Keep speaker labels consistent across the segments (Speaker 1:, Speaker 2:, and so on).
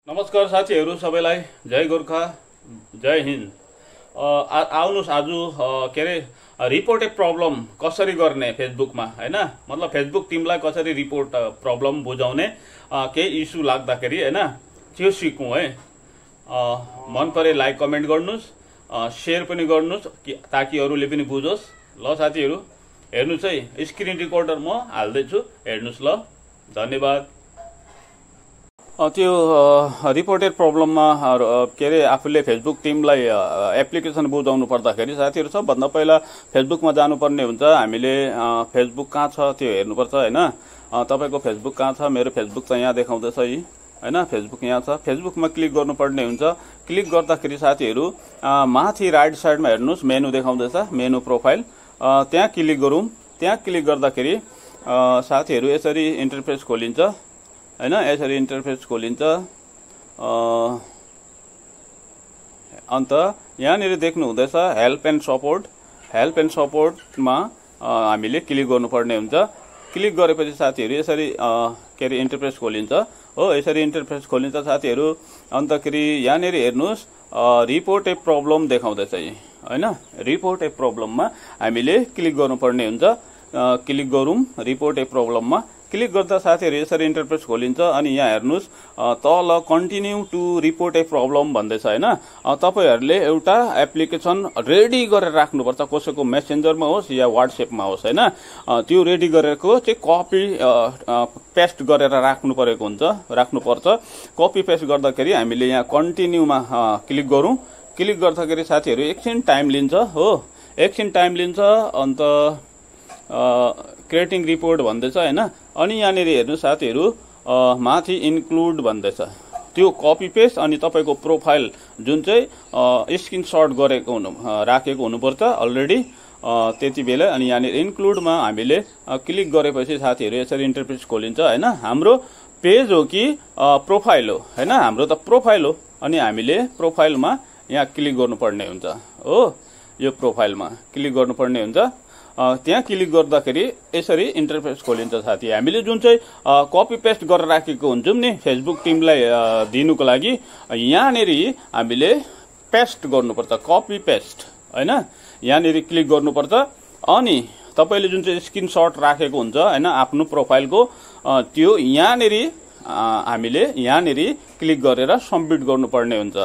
Speaker 1: नमस्कार साथीहरू सबैलाई जय गोर्खा जय हिन्द। आउनुस् आज के अरे रिपोर्टेड प्रब्लम कसरी गर्ने फेसबुकमा हैन, मतलब फेसबुक टिमलाई कसरी रिपोर्ट प्रब्लम बुझाउने केही इस्यु लाग्दाखेरि हैन त्यो सिकौं है। मन परे लाइक कमेन्ट गर्नुस्, शेयर पनि गर्नुस् ताकि अरूले पनि बुझोस्। ल साथीहरू हेर्नुस् है, स्क्रिन रिकर्डर म हाल्दै छु, हेर्नुस् ल। धन्यवाद। त्यो रिपोर्टेड प्रब्लममा के अरे आफूले फेसबुक टिमलाई एप्लिकेसन बुझाउनु पर्दाखेरि साथीहरू सबभन्दा पहिला फेसबुकमा जानुपर्ने हुन्छ। हामीले फेसबुक कहाँ छ त्यो हेर्नुपर्छ हैन। तपाईको फेसबुक कहाँ छ? मेरो फेसबुक त यहाँ देखाउँदैछ हैन, फेसबुक यहाँ छ। फेसबुकमा क्लिक गर्नुपर्ने हुन्छ। क्लिक गर्दाखेरि साथीहरू माथि राइट साइडमा हेर्नुस् मेनु देखाउँदैछ, मेनु प्रोफाइल, त्यहाँ क्लिक गरौँ। त्यहाँ क्लिक गर्दाखेरि साथीहरू यसरी इन्टरफेस खोलिन्छ हैन, यसरी इन्टरफेस खोलिन्छ। अन्त यहाँनिर देख्नु हुँदैछ help and support. Help and सपोर्टमा हामीले क्लिक गर्नुपर्ने हुन्छ। क्लिक गरेपछि साथीहरू यसरी के अरे इन्टरफेस खोलिन्छ हो, यसरी इन्टरफेस खोलिन्छ साथीहरू। अन्तखेरि यहाँनिर हेर्नुस् रिपोर्ट ए प्रब्लम देखाउँदैछ हैन। रिपोर्ट ए प्रब्लममा हामीले क्लिक गर्नुपर्ने हुन्छ। क्लिक गरौँ रिपोर्ट ए प्रब्लममा। क्लिक गर्दा साथीहरू यसरी इन्टरफेस खोलिन्छ। अनि यहाँ हेर्नुस् तल continue to report a problem भन्दैछ हैन। तपाईहरुले एउटा एप्लिकेसन रेडी गरेर राख्नुपर्छ, कसैको मेसेन्जरमा होस् या व्हाट्सएपमा होस् हैन। त्यो रेडी गरेको चाहिँ कपी पेस्ट गरेर राख्नुपर्छ। कपी पेस्ट गर्दाखेरि हामीले यहाँ कन्टिन्यूमा क्लिक गरौँ। क्लिक गर्दाखेरि साथीहरू एकछिन टाइम लिन्छ हो, एकछिन टाइम लिन्छ। अन्त क्रिएटिङ रिपोर्ट भन्दैछ हैन। अनि यहाँनिर हेर्नु साथीहरू माथि इन्क्लुड भन्दैछ, त्यो कपी पेस्ट अनि तपाईको प्रोफाइल जुन चाहिँ स्क्रिनशट गरेको राखेको हुनुपर्छ अलरेडी त्यति बेला। अनि यहाँनिर इन्क्लुडमा हामीले क्लिक गरेपछि साथीहरू यसरी इन्टरफेस खोलिन्छ हैन। हाम्रो पेज हो कि प्रोफाइल हो हैन? हाम्रो त प्रोफाइल हो। अनि हामीले प्रोफाइलमा यहाँ क्लिक गर्नुपर्ने हुन्छ हो, यो प्रोफाइलमा क्लिक गर्नुपर्ने हुन्छ। त्यहाँ क्लिक गर्दाखेरि यसरी इन्टरफेस खोलिन्छ साथी। हामीले जुन चाहिँ कपी पेस्ट गरेर राखेको हुन्छौं नि फेसबुक टिमलाई दिनुको लागि, यहाँनिर हामीले पेस्ट गर्नुपर्छ, कपी पेस्ट हैन। यहाँनिर क्लिक गर्नुपर्छ। अनि तपाईले जुन चाहिँ स्क्रिनशट राखेको हुन्छ हैन आफ्नो प्रोफाइलको, त्यो यहाँनिर हामीले यहाँनिर क्लिक गरेर सबमिट गर्नुपर्ने हुन्छ।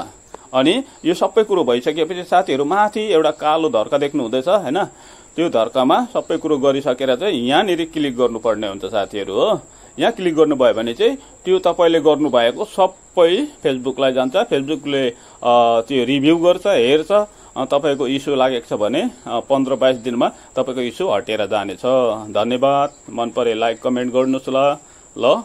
Speaker 1: अनि यो सबै कुरो भइसकेपछि साथीहरू माथि एउटा कालो धर्का देख्नु हुँदैछ हैन, त्यो धर्कामा सबै कुरो गरिसकेर चाहिँ यहाँनिर क्लिक गर्नुपर्ने हुन्छ साथीहरू हो। यहाँ क्लिक गर्नुभयो भने चाहिँ त्यो तपाईले गर्नुभएको सबै फेसबुकलाई जान्छ। फेसबुकले त्यो रिभ्यू गर्छ, हेर्छ। तपाईको इस्यु लागेको छ भने 15-22 दिनमा तपाईको इस्यु हटेर जानेछ। धन्यवाद। मन परे लाइक कमेन्ट गर्नुस् ल।